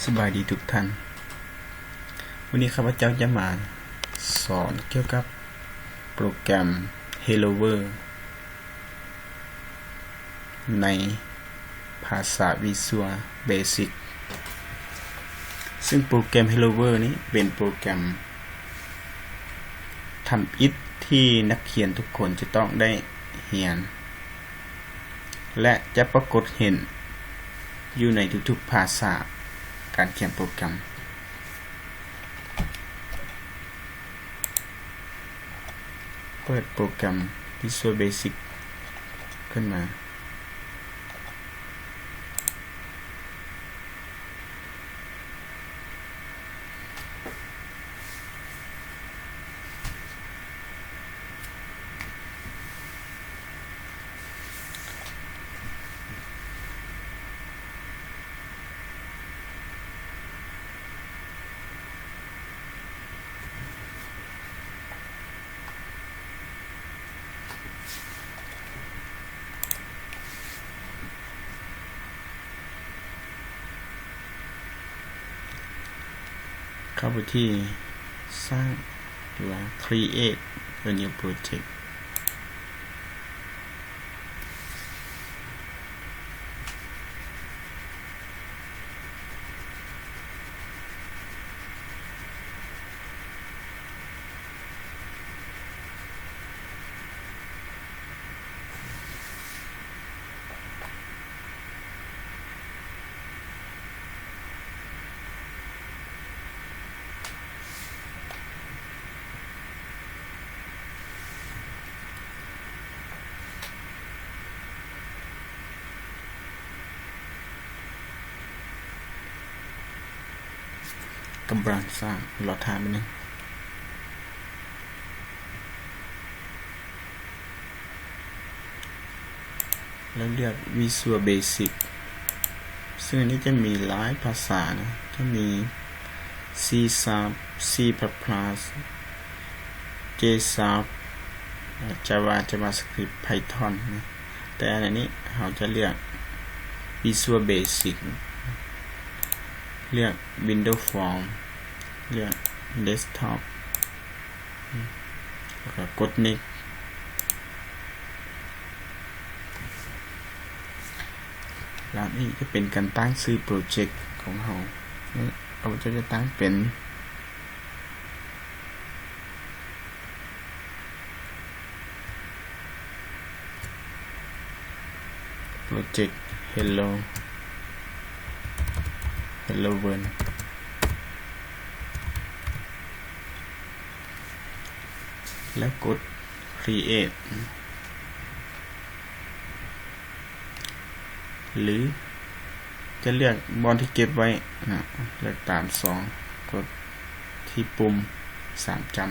ສະບາຍດີທຸກທ່ານ. ມື້ນີ້ຂ້າພະເຈົ້າຈະມາສອນກ່ຽວກັບໂປຣແກຣມ Hello World ໃນພາສາ Visual Basic ຊຶ່ງໂປຣແກຣມ Hello World ນີ້ເປັນໂປຣແກຣມທຳອິດທີ່ນັກຮຽນທຸກຄົນຈະຕ້ອງໄດ້ຮຽນ ແລະ ຈະປາກົດເຫັນຢູ່ໃນທຸກໆພາສາການຂຽນໂປຣແກຣມ. ເປີດໂປຣແກຣມ Visual Basic ຂຶ້ນມາ. ເຂົ້າໄປທີ່ສ້າງ ຫຼືວ່າ Create a new project. ກຳລັງສ້າງ ລໍຖ້າແປັບໜຶ່ງ ແລ້ວເລືອກ Visual Basic ຊຶ່ງອັນນີ້ຈະມີຫຼາຍພາສານະ ຈະມີ C Sharp, C plus plus, J Sharp, Java, JavaScript, Python ນະ. ແຕ່ອັນນີ້ເຮົາຈະເລືອກ Visual Basic ເລືອກ Windows Form ເລືອກ Desktop ແລ້ວກໍກົດ Next. ແລ້ວນີ້ຈະເປັນການຕັ້ງຊື່ໂປຣເຈັກຂອງເຮົາ. ເຮົາຈະຕັ້ງເປັນ ໂປຣເຈັກ Hello Hello World ແລ້ວກົດ Create ຫຼື ຈະເລືອກບ່ອນທີ່ເກັບໄວ້ນະ ເລືອກຕາມຊ່ອງ ກົດທີ່ປຸ່ມສາມຈ້ຳ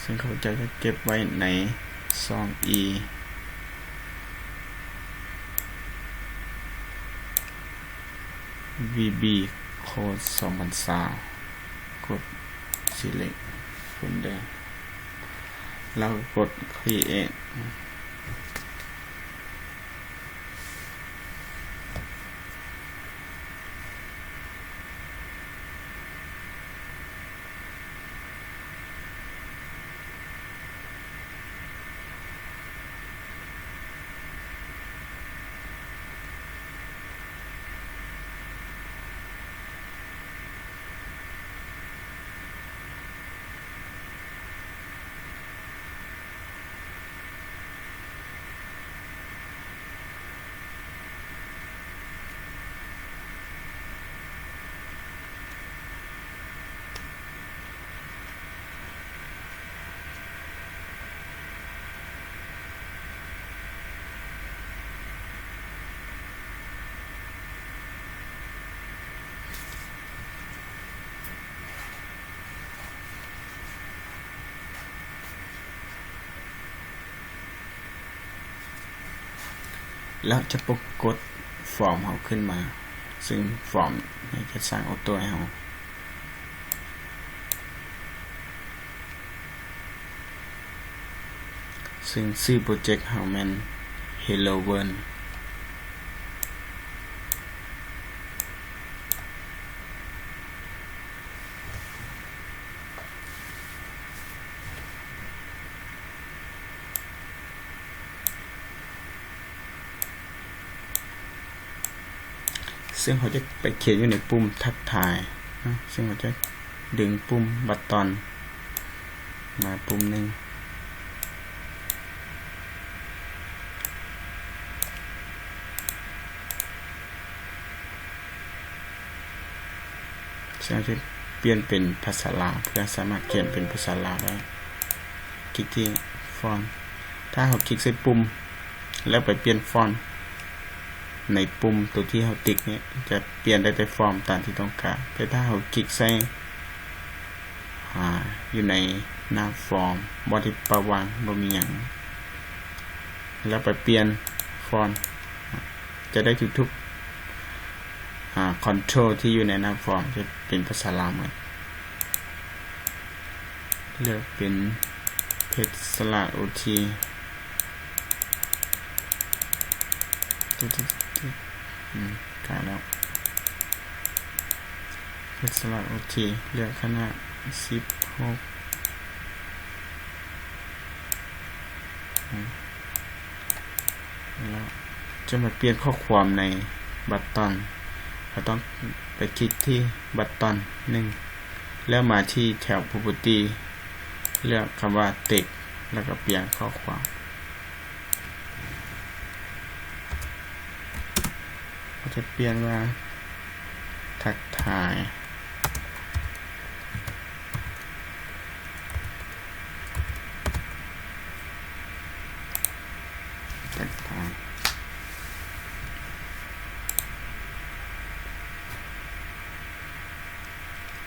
ຊຶ່ງຂ້າພະເຈົ້າຈະເກັບໄວ້ໃນຊ່ອງ E V B Code ສອງພັນຊາວ ກົດ Select Folder ແລ້ວກໍກົດ Create. ແລ້ວຈະປາກົດຟອມເຮົາຂຶ້ນມາ ຊຶ່ງຟອມນີ້ຈະສ້າງອອໂຕ້ໃຫ້ເຮົາ ຊຶ່ງຊື່ໂປຣເຈັກເຮົາແມ່ນ Hello World. ເຊິ່ງເຮົາຈະໄປຂຽນຢູ່ໃນປຸ່ມທັກທາຍເນາະ, ເຊິ່ງເຮົາຈະດຶງປຸ່ມບັດຕອນມາປຸ່ມໜຶ່ງ. ເຊິ່ງເຮົາຈະປ່ຽນເປັນພາສາລາວ ເພື່ອສາມາດຂຽນເປັນພາສາລາວໄດ້. ຄລິກທີ່ຟອນ. ຖ້າເຮົາຄລິກໃສ່ປຸ່ມ ແລ້ວໄປປ່ຽນຟອນໃນປຸ່ມໂຕທີ່ເຮົາຕິກນີ້ ຈະປ່ຽນໄດ້ແຕ່ຟອນຕາມທີ່ຕ້ອງການ. ແຕ່ຖ້າເຮົາຄລິກໃສ່ ອາ ຢູ່ໃນໜ້າຟອນ ບ່ອນທີ່ປະຫວ່າງ ບໍ່ມີຫຍັງ ແລ້ວໄປປ່ຽນຟອນ ຈະໄດ້ທຸກໆ ອາ ຄອນໂທຣທີ່ຢູ່ໃນໜ້າຟອນ ຈະເປັນພາສາລາວໝົດ. ເລືອກເປັນເພັດສະຫຼາດໂອທີ ອືມ ກາຍແລ້ວ. ເພັດສະຫຼາດໂອທີ ເລືອກຂະໜາດສິບຫົກ ອືມ ແລ້ວຈະມາປ່ຽນຂໍ້ຄວາມໃນບັດຕອນ. ເຮົາຕ້ອງໄປຄລິກທີ່ບັດຕອນໜຶ່ງ ແລ້ວມາທີ່ແຖວພຣັອບເພີຕີ້ ເລືອກຄຳວ່າເທັກ ແລ້ວກໍປ່ຽນຂໍ້ຄວາມ. ເຮົາຈະປ່ຽນວ່າ ທັກທາຍ ທັກທາຍ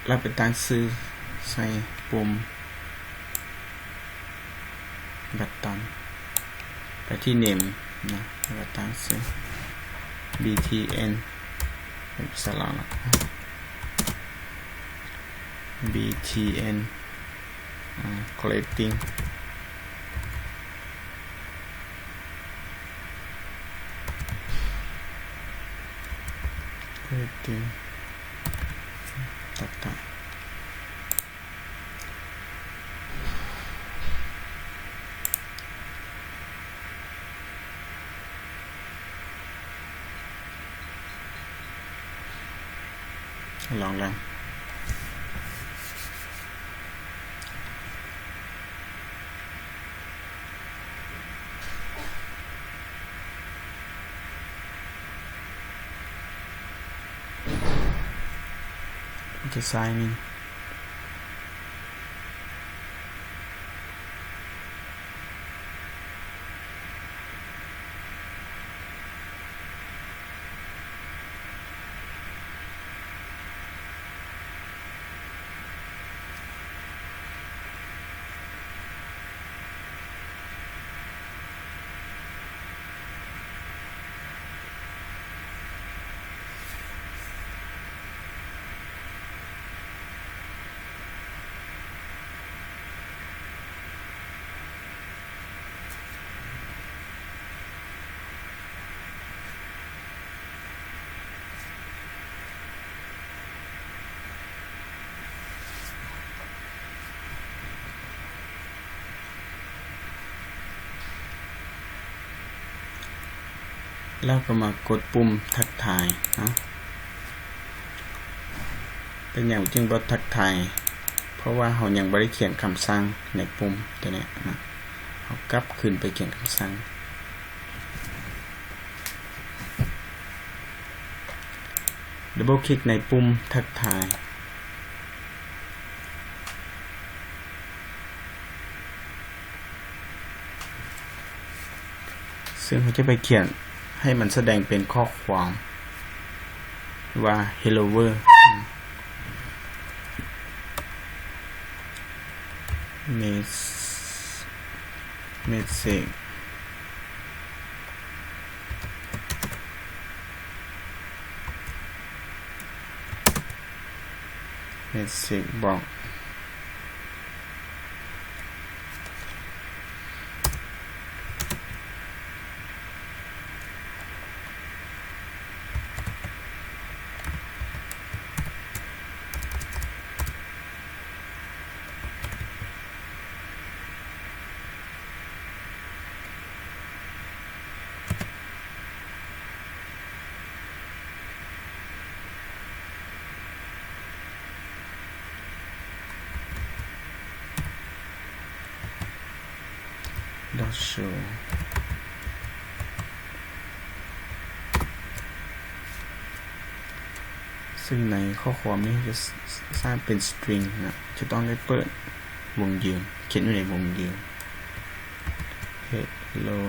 ແລ້ວໄປຕັ້ງຊື່ໃສ່ປຸ່ມ ບັດຕອນ ໄປທີ່ເນມເນາະ ແລ້ວກໍຕັ້ງຊື່ ບີທີເອັນ ເປັນພາສາລາວເນາະ ບີທີເອັນ ອາ ຄຣີເອດຕິງ ຄຣີເອດຕິງ ຕັດຕໍ່. ລອງແລ້ວ ຈະໃຊ້ນີ້. ແລ້ວກໍມາກົດປຸ່ມທັກທາຍເນາະ. ເປັນຫຍັງຈຶ່ງບໍ່ທັກທາຍ? ເພາະວ່າເຮົາຍັງບໍ່ໄດ້ຂຽນຄຳສັ່ງໃນປຸ່ມຕົວນີ້ນະ. ເຮົາກັບຄືນໄປຂຽນຄຳສັ່ງ. ດັບເບິນຄລິກໃນປຸ່ມທັກທາຍ ເຊິ່ງເຮົາຈະໄປຂຽນໃຫ້ມັນສະແດງເປັນຂໍ້ຄວາມວ່າ Hello World ເມສ Message Message Box. ແ Show ຊຶ່ງໃນຂໍ້ຄວາມນີ້ຈະສ້າງເປັນ string ນະ ຈະຕ້ອງໄດ້ເປີດວົງຢືນ ຂຽນຢູ່ໃນວົງຢືນ Hello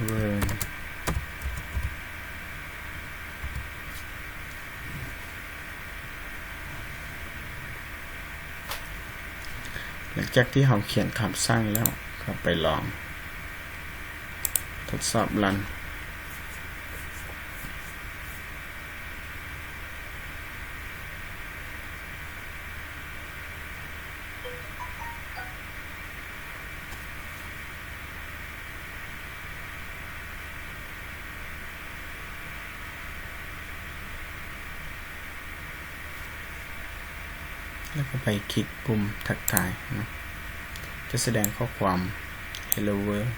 World. ຫຼັງຈາກທີ່ເຮົາຂຽນຄຳສັ່ງແລ້ວ ເຮົາໄປລອງທົດສອບຣັນ. ແລ້ວກໍໄປຄລິກປຸ່ມທັກທາຍເນາະ ຈະສະແດງຂໍ້ຄວາມ Hello World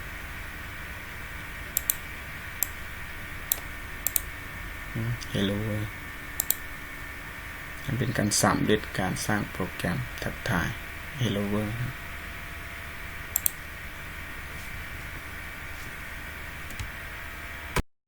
Hello World ມັນເປັນການສຳເລັດການສ້າງໂປຣແກຣມທັກທາຍ Hello World.